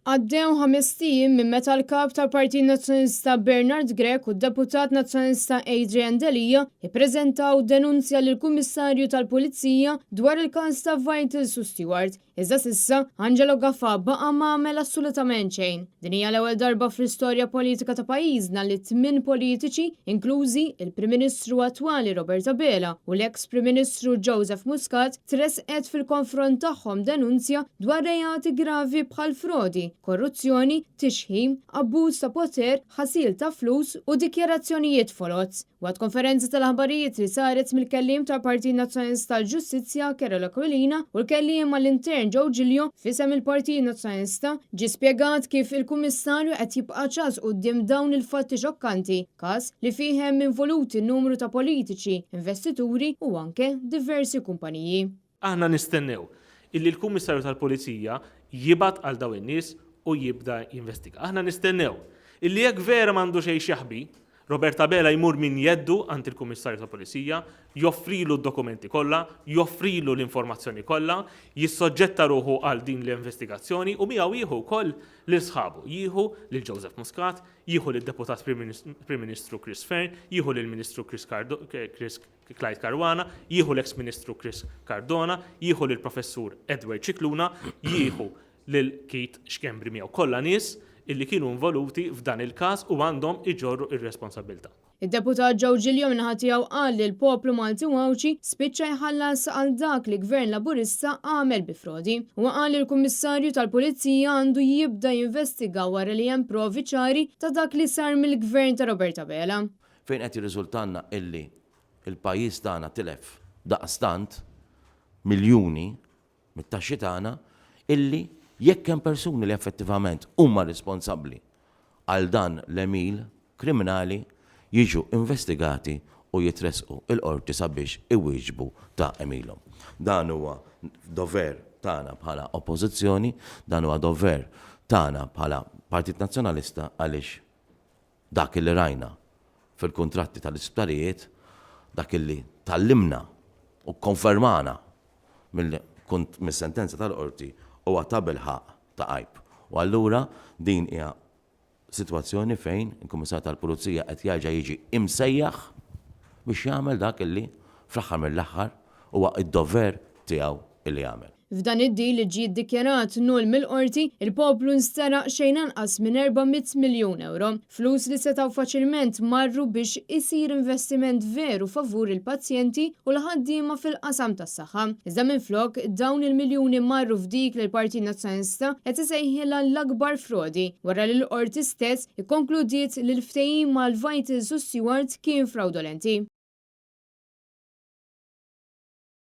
Għaddew ħamest ijiem minn meta l-Kap tal-Partit Nazzjonalista Bernard Grech u d-Deputat Nazzjonalista Adrian Delia ippreżentaw denunzja lill-Kummissarju tal-Pulizija dwar il-każ ta' Vitals u Steward. Iżda s'issa, Angelo Gafà baqa' ma għamel assolutament xejn. Din hija l-ewwel darba fl-istorja politika ta' pajjiżna li tminn politiċi, inklużi il-Prim Ministru attwali Robert Abela u l-eks Prim Ministru Joseph Muscat, tressqet fil-konfront tagħhom denunzja dwar reati gravi bħal frodi, korruzzjoni, tixħim, abbuż ta' poter, ħasil ta' flus u dikjarazzjonijiet foloz. Waqt konferenza tal-aħbarijiet li saret mill-kelliem tal-Partit Nazzjonalista għall-Ġustizzja Karol Aquilina u l-kelliem għall-Intern Joe Giglio f'isem il-Partit Nazzjonalista, ġie spjegat kif il-Kummissarju qed jibqa' ċass quddiem dawn il-fatti xokkanti, każ li fih hemm involuti numru ta' politiċi, investituri u anke diversi kumpaniji. Aħna nistennew illi l-Kummissarju tal-Pulizija jibgħat għal dawn in-nies u jibda jinvestiga. Aħna nistennew illi jekk vera m'għandu xejn x'jaħbi, Robert Abela jmur minn jeddu għand il-Kummissarju tal-Pulizija, joffrilu d-dokumenti kollha, joffrilu l-informazzjoni kollha, jissoġġetta ruħu għal din l-investigazzjoni u miegħu jieħu wkoll lil sħabu, jieħu lil Joseph Muscat, jieħu lid-Deputat Prim Ministru Chris Fearne, jieħu lill-Ministru Chris Clyde Caruana, jieħu l-eks Ministru Chris Cardona, jieħu lill-Professur Edward Scicluna, jieħu lil Keith Schembri miegħu. Kollha nies illi kienu involuti f'dan il-każ u għandhom iġorru r-responsabbiltà. Id-Deputat Joe Giglio min-naħa tiegħu qal li l-poplu Malti u Għawdxi spiċċa jħallas għal dak li Gvern Laburista għamel bi frodi. Huwa qal li l-Kummissarju tal-Pulizija għandu jibda jinvestiga wara li hemm provi ċari ta' dak li sar mill-Gvern ta' Robert Abela. Fejn qed jirriżultalna illi l-pajjiż tagħna tilef daqstant miljuni mit-taxxi tagħna illi jekk hemm persuni li effettivament huma responsabbli għal dan l-għemil kriminali jiġu investigati u jitressqu l-Qorti sabiex iwieġbu ta' għemilhom. Dan huwa dover tagħna bħala Oppożizzjoni, dan huwa dover tagħna bħala Partit Nazzjonalista għaliex Dak li rajna fil-kuntratti tal-isptarijiet, dak li tgħallimna u kkonfermana mis-sentenza tal-Qorti huwa tabilħaqq ta' għajb. U allura din hija sitwazzjoni fejn il-Kummissarju tal-Pulizija qed jerġa' jiġi imsejjaħ biex jagħmel dak li fl-aħħar mill-aħħar huwa d-dover tiegħu li jagħmel. F'dan id-deal li ġie ddikjarat null mill-Qorti, il-poplu nsteraq xejn anqas minn 400 miljun ewro. Flus li setgħu faċilment marru biex isir investiment veru favur il-pazjenti u l-ħaddiema fil-qasam tas-saħħa. Iżda minflok, dawn il-miljuni marru f'dik li l-Partit Nazzjonalista qed isejħilha l-akbar frodi, wara li l-Qorti stess ikkonkludiet li l-ftehim mal-Vitals u Steward kien frawdolenti.